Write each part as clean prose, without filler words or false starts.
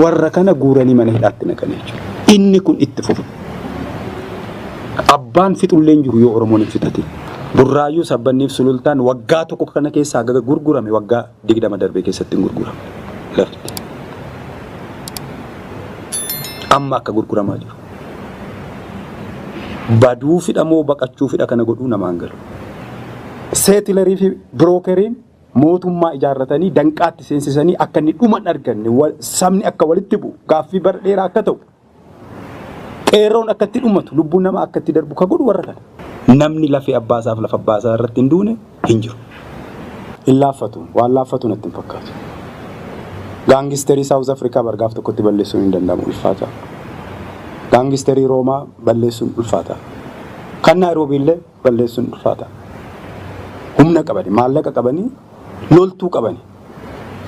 Warra kana guuranii mana hidhaatti naqan jechuudha. Inni kun itti fufa. Abbaan fixullee hin jiru yoo Oromoon hin fixatin. Burraayyuu Sabbanniif Sulultaan waggaa tokko kana keessaa gaga gurgurame waggaa 20 darbee keessatti hin gurgurame lafti. Amma akka gurguramaa jiru. Baduu fidha moo baqachuu fidha kana godhuu namaan galu. Seetilarii fi birookeriin mootummaa ijaarratanii danqaatti seensisanii akka inni dhuma hin arganne sabni akka walitti bu'u gaaffii bara dheeraa akka ta'u qeerroon akka itti dhumatu lubbuun namaa akka itti darbu ka godhu warra kana. Namni lafee abbaa isaaf lafa abbaa isaa irratti hin duune hin jiru. Hin laaffatu. Waan laaffatu natti hin fakkaatu. Gaangisterii Saawuz Afrikaa bar gaaf tokkotti balleessuun hin danda'amu ulfaata. Gaangisterii Roomaa balleessuun ulfaata. Kan Naayiroobii illee balleessuun ulfaata. Humna qabani, maallaqa qabani, loltuu qabani.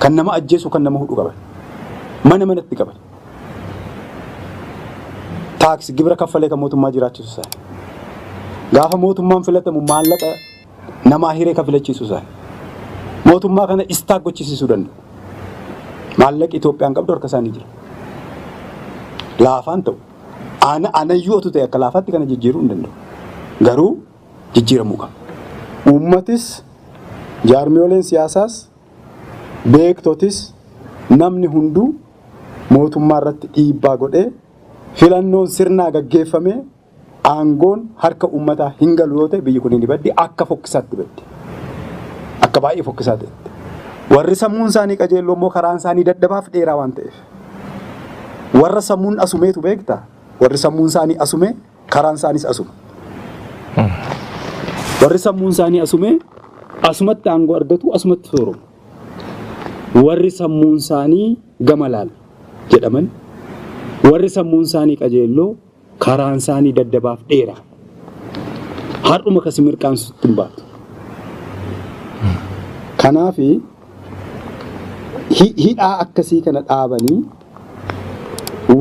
Kan nama ajjeesu, kan nama hudhu qabani. Mana manatti qabani. Taaksi gibira kaffalee kan mootummaa jiraachisu isaani. Gaafa mootummaan filatamu maallaqa namaa hiree kan filachiisu isaani. Mootummaa kana istaak gochisiisuu danda'u. Maallaqi Itoophiyaan qabdu harka isaanii jira. Laafaan ta'u. Ana anayyuu otu ta'e akka laafaatti kana jijjiiruu hin danda'u. Garuu jijjiiramuu qaba. Uummatis jaarmiyooleen siyaasaas beektotis namni hunduu mootummaa irratti dhiibbaa godhee filannoon sirnaa gaggeeffamee aangoon harka uummataa hin galu yoo ta'e biyyi kun ni baddi akka fokkisaatti baddi. Akka baay'ee fokkisaa ta'etti. Warri sammuun isaanii qajeelloo immoo karaan isaanii dadhabaaf dheeraa waan ta'eef. Warra sammuun asumeetu beektaa? Warri sammuun isaanii asume karaan isaaniis asuma. Warri sammuun isaanii asume asumatti aangoo argatu asumatti sooromu. Warri sammuun isaanii gama laal jedhaman warri sammuun isaanii qajeelloo karaan isaanii daddabaaf dheeraa. Har'uma kasi mirqaansutti hin baatu. Kanaafi hidhaa akkasii kana dhaabanii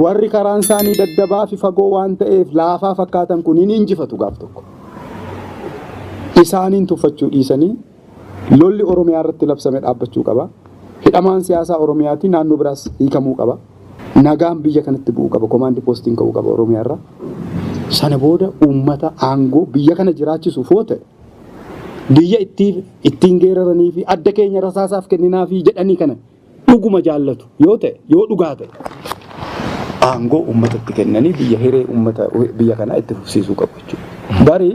warri karaan isaanii daddabaa fi fagoo waan ta'eef laafaa fakkaatan kun hin injifatu gaaf tokko. Isaaniin tuffachuu dhiisanii lolli Oromiyaa irratti labsame dhaabbachuu qaba. Hidhamaan siyaasaa Oromiyaatii naannoo biraas hiikamuu qaba. Nagaan biyya kanatti bu'uu qaba. Komaandi poostiin ka'uu qaba Oromiyaa irraa. Sana booda uummata aangoo biyya kana jiraachisuuf yoo ta'e biyya ittiin geeraranii fi adda keenya rasaasaaf kenninaa fi jedhanii kana dhuguma jaallatu yoo ta'e yoo dhugaa ta'e aangoo uummatatti kennanii biyya hiree uummata biyya kanaa itti fufsiisuu qabu jechuudha. Bari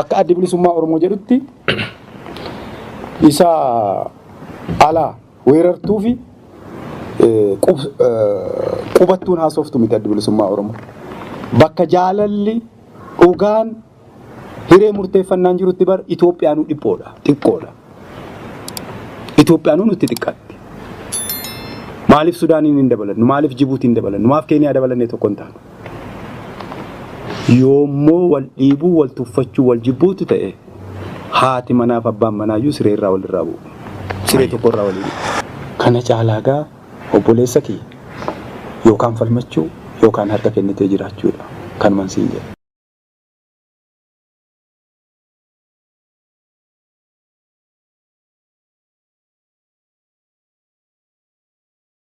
akka Addi Bilisummaa Oromoo jedhutti isa alaa weerartuu fi qubattuun haasoftu miti Addi Bilisummaa Oromoo. Bakka jaalalli dhugaan hiree murteeffannaan jirutti bar Itoophiyaanuu dhiphoodha, xiqqoodha. Itoophiyaanuu nutti xiqqaatti. Maaliif Sudaaniin hin dabalannu? Maaliif Jibuutiin hin dabalannu? Maaf Keeniyaa dabalannee tokko hin taanu? Yoommoo wal dhiibuu, wal tuffachuu, wal jibbuutu ta'e haati manaaf abbaan manaayyuu siree irraa walirraa bu'u. Siree tokko irraa walii bu'u. Kana caalaa gaa obboleessa kiyya yookaan falmachuu yookaan harka kennitee jiraachuudha. Kanuman siin jedha.